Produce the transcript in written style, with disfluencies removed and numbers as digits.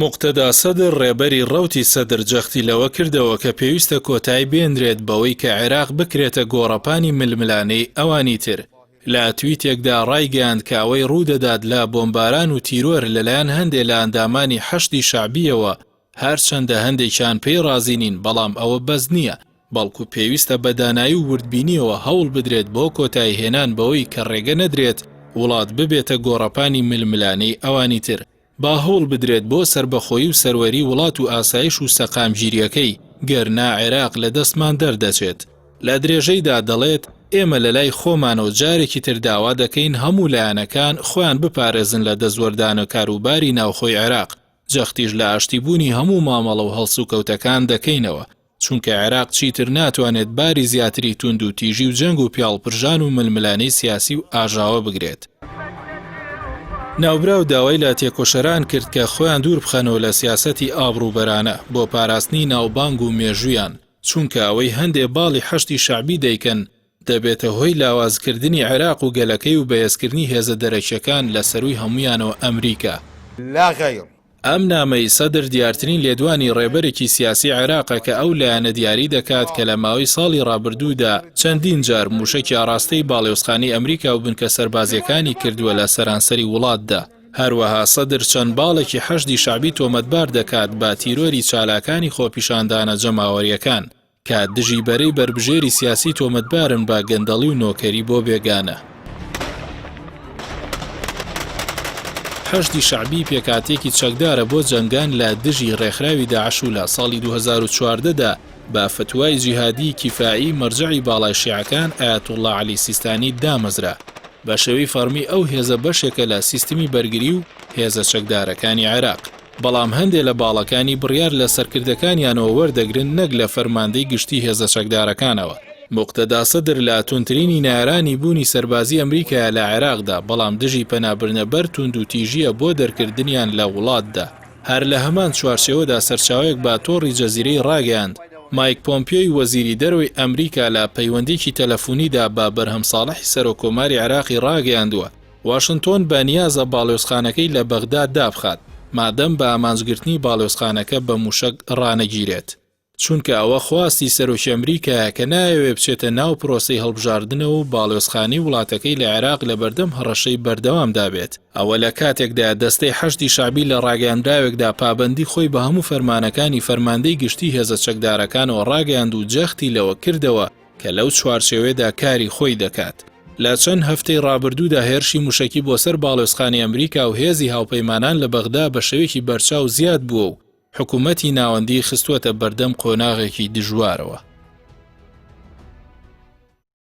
موقتەدا سەدر ڕێبەری ڕەوتی سەدر جەختی لەوە کردەوە کە پێویستە کۆتایی بێنرێت بەوەی کە عێراق بکرێتە گۆڕەپانی ململانێی ئەوانی تر. لە تویتێکدا ڕایگەیاند کە ئەوەی ڕوودەدات لە بۆمباران و تیرۆر لەلایەن هەندێ لە ئەندامانی حەشدی شەعبییەوە هەرچەندە هەندێکیان پێی ڕازی نین بەڵام ئەوە بەس نییە، بەڵکو پێویستە بە دانایی و وردبینییەوە هەوڵ بدرێت بۆ کۆتاییهێنان بەوەی کە ڕێگە نەدرێت وڵات ببێتە گۆڕەپانی ململانێی ئەوانی تر. با هەوڵ بدرێت بۆ سەربەخۆیی و سەروەری وڵات و ئاسایش و سەقامگیرییەکەی، گەر نا عێراق لە دەستمان دەردەچێت. لە درێژەیدا دەڵێت، ئێمە لەلای خۆمانەوە جارێکی تر داوا دەکەین هەموو لایەنەکان خۆیان بپارێزن لە دەستوەردانە کاروباری ناوخۆی عێراق، جەختیش لە ئاشتیبوونی هەموو مامەڵە و هەڵسوکەوتەکان دەکەینەوە، چونکە عێراق چیتر ناتوانێت باری زیاتری توندوتیژی و جەنگ و پیاڵپرژان و ململانێی سیاسی و ئاژاوە بگرێت. ناوبراو داوای لە تێکۆشەران کرد کە خۆیان دوور بخەنەوە لە سیاسەتی ئابڕووبەرانە بۆ پاراستنی ناوبانگ و مێژوویان، چونکە ئەوەی هەندێ باڵی حەشدی شەعبی دەیکەن دەبێتە هۆی لاوازکردنی عێراق و گەلەکەی و بەهێزکردنی هێزە دەرەکیەکان لە سەرووی هەموویانەوە ئەمریکا. لا غیر. ئەم نامەی سەدر دیارترین لێدوانی ڕێبەرێکی سیاسی عێراقە کە ئەو لایەنە دیاری دەکات کە لە ماوەی ساڵی ڕابردوودا چەندین جار مووشەکی ئاڕاستەی باڵیۆزخانەی ئەمریکا و بنکە سەربازییەکانی کردووە لە سەرانسەری وڵاتدا. هەروەها سەدر چەند باڵێکی حەشدی شەعبی تۆمەتبار دەکات بە تیرۆری چالاکانی خۆپیشاندانە جەماوەرییەکان. کە دژی بەرەی بەربژێری سیاسی تۆمەتبارن بە گەندەڵی و نۆکەری بۆ بێگانە. حەشدی شەعبی پێکهاتەیەکی چەکدارە بۆ جەنگان لە دژی ڕێکخراوی داعش و لە ساڵی 2014 دا بە فتوای جیهادی کیفائی مەرجەعی باڵای شیعەکان ئایەتوڵڵا عەلی سیستانی دامەزرا. بە شێوەی فەڕمی ئەو هێزە بەشێکە لە سیستمی بەرگری و هێزە چەکدارەکانی عێراق. بەڵام هەندێ لە باڵەکانی بڕیار لە سەرکردەکانیانەوە وەردەگرن نەک لە فەرماندەی گشتی هێزە چەکدارەکانەوە. موقتەدا سەدر لە توندترینی نەیارانی بوونی سەربازی ئەمریکایە لە عێراقدا، بەڵام دژی پەنابردنە بەر توندوتیژییە بۆ دەرکردنیان لە وڵاتدا. هەر لە هەمان چوارچێوەدا سەرچاوەیەک بە تۆڕی جەزیرەی ڕاگەیاند، مایک پۆمپیۆی وەزیری دەرەوەی ئەمریکا لە پەیوەندییەکی تەلەفونیدا بە بەرهەم ساڵحی سەرۆککۆماری عێراقی ڕاگەیاندووە، واشنتۆن بە نیازە باڵیۆزخانەکەی لە بەغدا دابخات، مادەم بە ئامانجگرتنی باڵیۆزخانەکە بە مووشەک ڕانەگیرێت. چونکە ئەوە خواستی سەرۆکی ئەمریکایە کە نایەوێ بچێتە ناو پرۆسەی هەڵبژاردنەوە و باڵیۆزخانەی وڵاتەکەی لە عێراق لەبەردەم هەڕەشەی بەردەوامدا بێت. ئەوە لە کاتێکدایە دەستەی حەشدی شەعبی لە ڕاگەیاندراوێکدا پابەندی خۆی بە هەموو فەرمانەکانی فەرماندەی گشتی هێزە چەکدارەکانەوە ڕاگەیاند و جەختی لەوە کردەوە کە لەو چوارچێوەیەدا کاری خۆی دەکات. لە چەند هەفتەی ڕابردوودا هێرشی موشەکی بۆ سەر باڵیۆزخانەی ئەمریکا و هێزی هاوپەیمانان لە بەغدا بە شێوەیەکی بەرچاو زیاد بووە و حکوومەتی ناوەندی خستووەتە بەردەم قۆناغێکی دژوارەوە.